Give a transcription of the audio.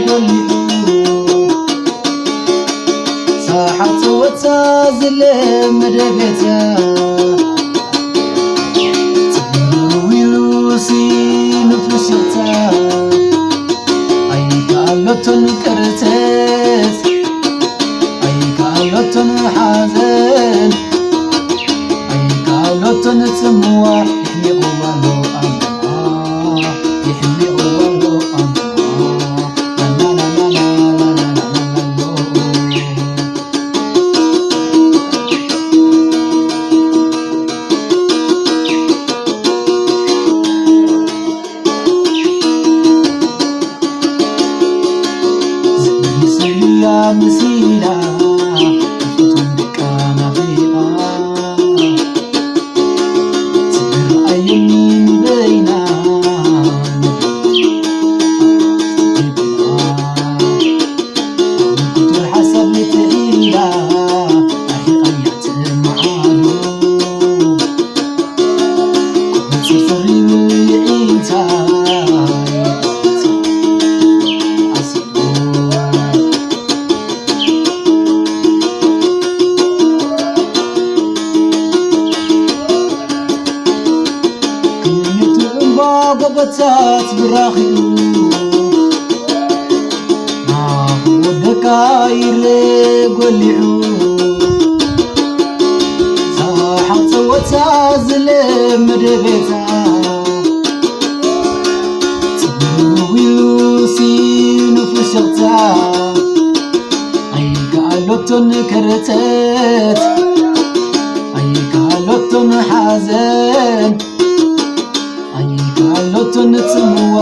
ጎሊሑ ሳሓት ወጻ ዝለመደ ቤታ ጽምው ኢሉ ሲኑ ፍሽኽታ ኣይከኣለቶን ቅርተት ኣይከኣለቶን ሓዘን ኣይከኣለቶን ጽምዋ ይሕሚቕዋ ኣሎ ኣምዋ ይሕሚቕዋ ኣሎ ኣምዋ ላላላላላላላላሎ ዝብሊ ስያ መሲላ እቶም ደቃ ናፊቓ ትርኣየኒ ንበይና ትብላ ኣብ ክቱር ሓሳብ ትዒላ ኣርሒቓያ ትመዓሉ ክምኒቱ እምባ ጎቦታት ብራኺኡ ናኹ ወደካ ይረ ጎሊሑ ሳሓት ጸወታ ዝለመደ ቤታ ጽምው ኢሉ ሲኑ ፍሽኽታ ኣይከኣለቶን ከርተት ኣይከኣለቶን ሓዘን ኣይከኣለቶን ጽምዋ